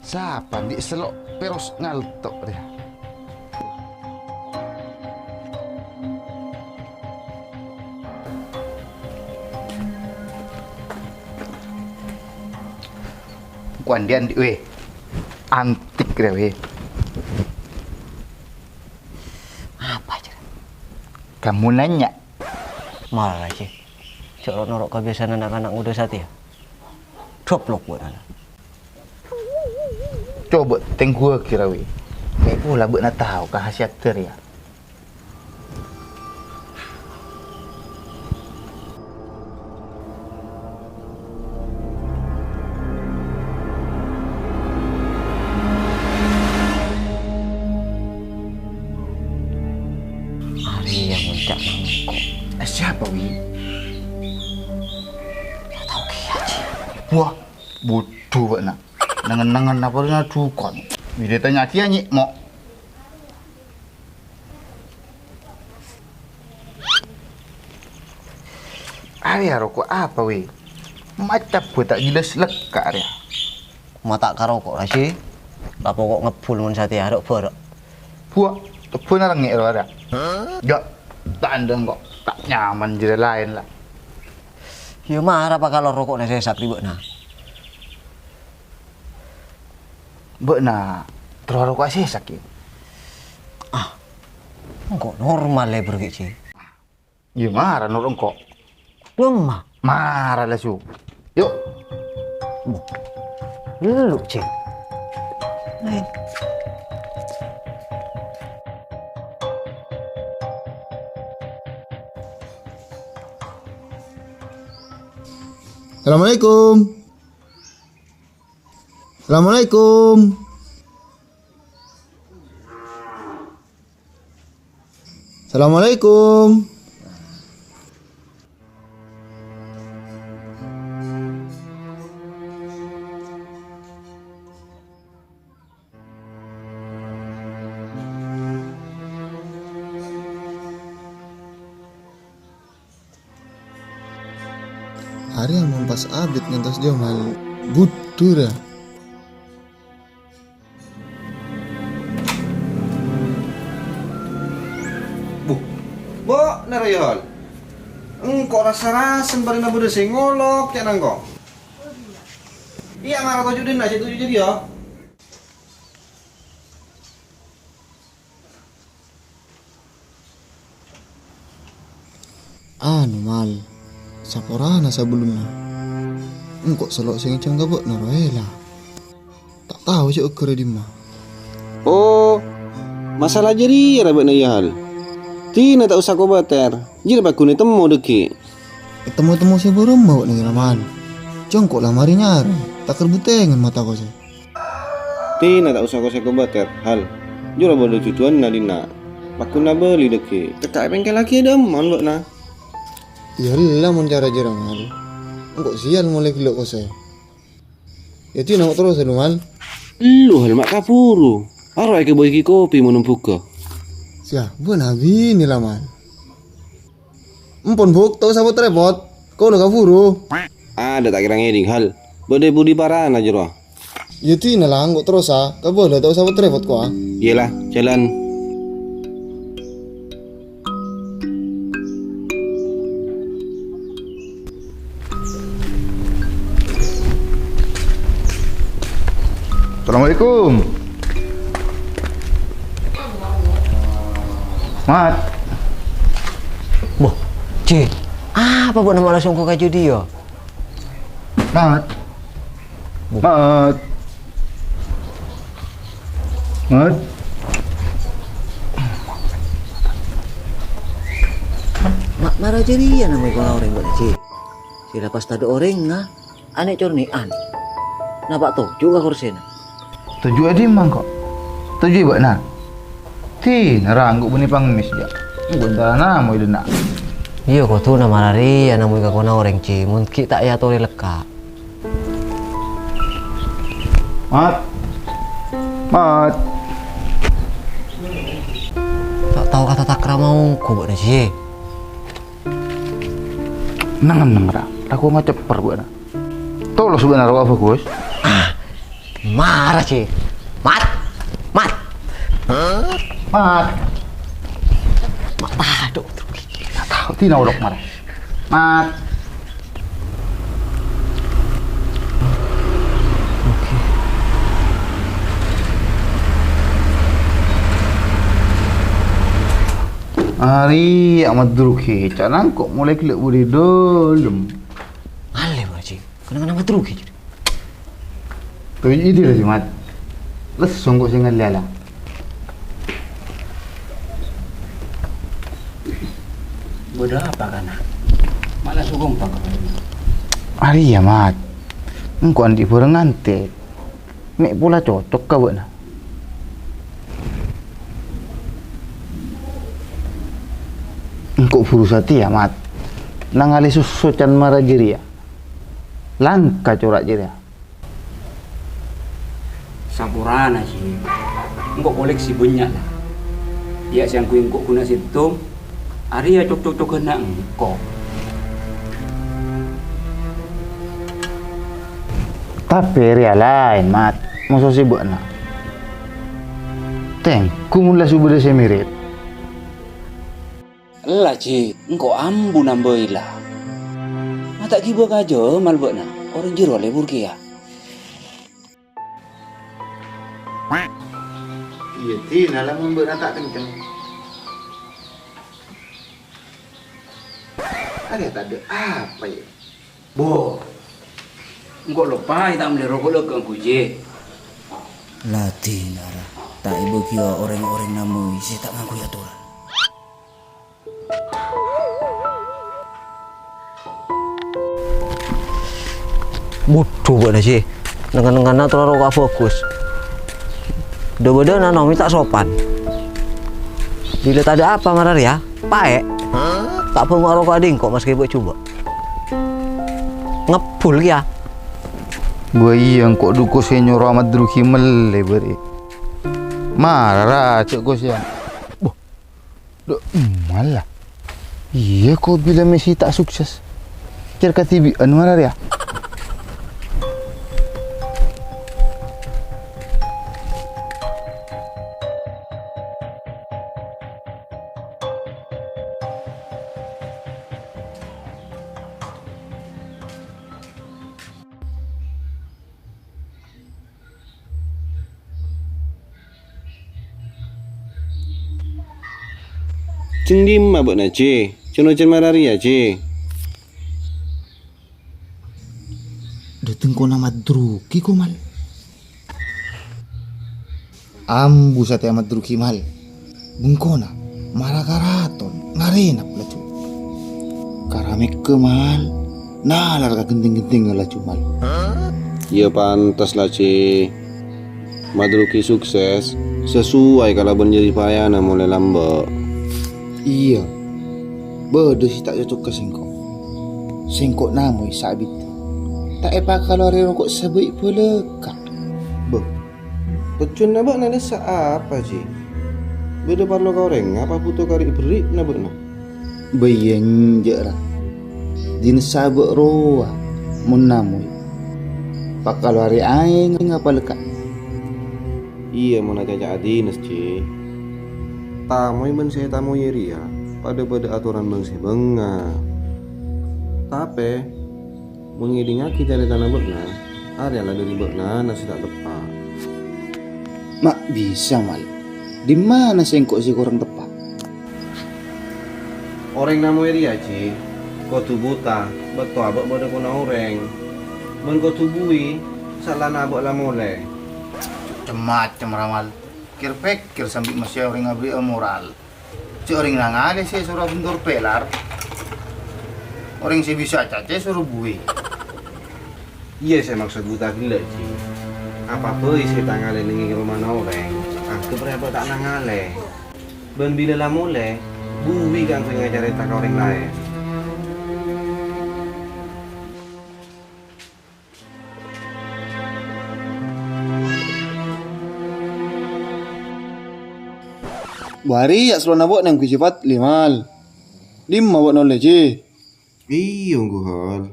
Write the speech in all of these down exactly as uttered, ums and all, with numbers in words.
Sapa andi' sello' peros ngalto' rèya? Ko' andi'-andi' wè. Antik rèya wè. Apa, Jher? Kamu nanya. Mara, Jher. Jhâ' ro'-noro' kabiyasaan na'-kana' ngodâ satèya. Doblok bâ'na. Coba tèngghuwâghi, Rawi. Mè' pola bâ'na tao ka khasiyaddhâ rèya. Arèya mon ca'na engko'. Eh, sapa, Wi? Ta' tao kèya, Ji. Wah, budhu bâ'na. Neng-ennengan apa rèya dukon? Wi, ètanya'aghi, Nyi', mo'. Arèya roko' apa, Wi? Macabâ ta' jelas lekka' rèya. Ma' ta' ka roko', Raji. La poko' ngebbhul mon satèya ro'-bâro'. Buwâ, tebbhuna rengngè' ro arèya. Jhâ', ta' endâ' engko'. Ta' nyaman jârèya laèn, la. Iyâ, mara pakalor roko'na sè èsak dhi' bâ'na. Bâ'na terro roko'a sè èsak, yâ? Ah, engko' normal lèbur ghi', Ji. Iyâ, mara noro' engko'. Ngemma? Mara la, Su. Yu'. Lu, Ji. Laèn. Assalamualaikum. Assalamualaikum. Assalamualaikum. Arèya mon pas abit ngantos Jamal budhu ra. Bu, bo, nara Yol. Engko' rasa-rasen bârina budhu sè ngolok, ca'na engko'. Iyâ, mara toju' dinna', sè toju' jârèya. Anu, Mal, saporana sabellunna, engko' sello' sè ngècèng ka bâ'na rowa, la. Ta' tao jâ' ghârâ dimma. Oh, masalah jârèya ra bâ'na, yâ, Hal. Dina ta' osa kobâtèr, jârèya paggun ètemmo dhâggi'. Ètemmo-temmo sè bârâmma bâ'na, yâ, Mal. Jâ' engko' la marè nyarè, ta' kèrbhutèngan mata kosè. Dina ta' osa kosè kobâtèr, Hal. Jârèya bâdâ duduwânna dinna'. Paggun abâli dhâggi'. Tekka' è pèngkèl aghi' dâmman bâ'na. Iyâ ella mon cara jârèya, Mal. Engko' sèyal molaè ghellu' kosè. Yâ dina engko' terros, Mal. Ellu, Hal, ma' kabhuru. Aro èkabâi ghi' kopi mon bhuka. Sèyah, bâ'na abinè la, Mal. Empon, Bu', ta' osa pot-repot. Kaulâ kabhuru. Adâ' ta' kèra ngèdhing, Hal. Bâdâ è budi parana jârèya. Yâ dina la, engko' terrosa. Kabâlâ ta' osa pot-repot, kowa. Iyâ la, jhâlân. Assalamualaikum. Mat. Boh, Ji, apa bâ'na ma' langsung ka kaju dhiyâ? Mat. Mat. Mat. Ma-, mara jârèya namong ka orèng bâ'na, Ji. Sè la pas tadâ' orèngnga, anè'-cornè'an. Napa' toju' ka korsèna? Toju' è dimma, ko'? Toju' è bâ'na? Dina ra engko' bânnè pangemmes, jâ'. Engko' entara namoy dhinna'. Iyâ, kodhuna mara rèya namoy kakonna orèng, Ji, mon ghi' ta' èyatorè lekka'. Mat. Mat. Ta' tao ka tatakrama ongghu bâ'na, Ji. Neng-enneng ra, tako' macepper bâ'na. Tolos bâ'na rowa bagus. Ah, Mara, Ji. Mat. Mat. Mat. Mat, adhu. Tao, dina olok mara. Mat. Arèya Mat Drugi, ca'na engko' molaè ghellâ' budi dâlem. Ngallè, Pak Ji. Kennengnganna Mat Drugi, Ji. Toy, iyâ, la, Ji, Mat. Lesso engko' sè ngallè, la. Bâdâ apa, kana'? Mala sogong, Pak. Arèya, Mat. Engko' andi' bhârâng ngantek. Mè' pola cocok ka bâ'na. Engko' buru satèya, Mat. Nangalè sosso can mara jârèya. Langka cora' jârèya. Saporana, Ji. Engko' koleksi bânnya', la. Iyâ, sè angghuy engko' ghuna sèttong, arèya cok-cokcoghânna engko'. Tapè rèya laèn, Mat. Moso sè bâ'na. Tèngghu mon la sobâdâ sè mèrèt. Ella, Ji, engko' ambu nambâi, la. Ma' ta' ghibâ ka Jamal bâ'na, orèng jârowa lebur kèya. Iyâ, dina la mon bâ'na ta' kenceng. Arèya tadâ' apa, yâ? Bo, engko' loppaè ta' mellè roko' lè ka ngangghuy, Ji. La dina ra, ta' èbâgiyâ orèng-orèng nambâi sè ta' ngangghuy atoran. Budhu bâ'na, Ji. Neng-ennengnganna atoran roko'na bhâghus. Dhâ-bâdâna nambâi ta' sopan. Bilâ tadâ' apa mara rèya, paè'. Ta' bhângo'a roko'na dingko' maskè bâ' jhubâ'. Ngebbhul kèya. Wah, iyâ, engko' dhu kos sè nyoro Mat Drugi mellè bâri'. Mara ra, cè' kos, yâ. Boh. Dhu, emma la. Iyâ, ko' bilâ mèsè ta' sukses. Cèr kadhibi'ân mara rèya. Cèng dimma bâ'na, Ji? Cèn-ocèn mara rèya, Ji. Dâteng kona Mat Drugi, ko, Mal. Ambu satèya Mat Drugi, Mal. Bengkona mara karaton, ngarènap laju. Karamèkka, Mal. Nalar ka ghentèng-ghentèngnga laju, Mal. Iyâ, pantes la, Ji. Mat Drugi sukses sasuai kalabân jârèya payana molaè lambâ'. Iyâ. Bâdâ sè ta' cocok ka sèngko'. Sèngko' namong sè abit. Ta' èpakalowar roko' sabâi' bâlâkka'. Bâh. Tojjhuwânna bâ'na nèssa apa, Ji? Bâdâ parlo ka orèngnga apa bhuto ka ri'-bherri'na bâ'na? Bâ iyâ enjâ', ra. Dinèssa bâ' rowa, mon namong. Pakalowar aèng apa lèkka'? Iyâ, mon acaca'a dinèssa, Ji. Tamong bân sè ètamong rèya padâ bâdâ atoran bân sè bângal. Tapè, mon ngèdingngaghi carètana bâ'na, arèya la dâri bâ'nana sè ta' teppa'. Ma' bisa, Mal. Dimmana sèngko' sè korang teppa'? Orèng namong rèya, Ji, kodhu buta, bâkto abâ' bâdâ kona orèng. Bân kodhu buwi, saellana abâ' la molè. Cem-macem, ra, Mal. Kèr-pèkkèr sambi massè orèng aberri'â moral. Jhâ' orèng nangalè sè soro bendor pelar. Orèng sè bisa acaca soro buwi. Iyâ, sè maksod buta ghellâ', Ji. Apa bhâi sè tangalè nèngèng romana orèng, angghep rèya abâ' ta' nangalè. Bân bilâ la molè, buwi kaangghuy ngacarèta ka orèng laèn. Bâri' ya' salona bâ'na ngangghuy sè Fadli, Mal. Dimma bâ'na ollè, Ji? Iyâ, ongghu, Hal.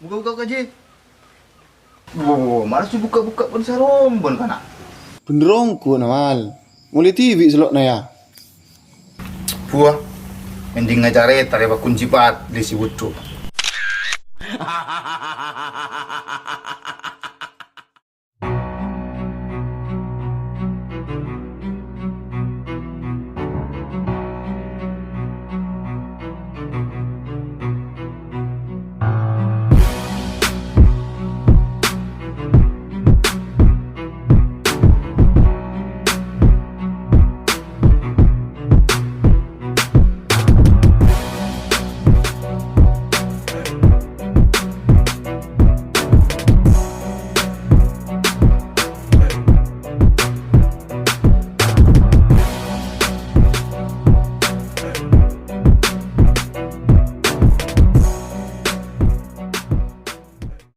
Moghâ-moghâ, Ji. Wo, malah sè bukka'-bukka' bân sarombân kana'. Bhender ongghu, Nawal. Molè dhibi' sello'na, yâ. Buwâ, mending ngacarè tarè pakunci pat lè sè wudhu.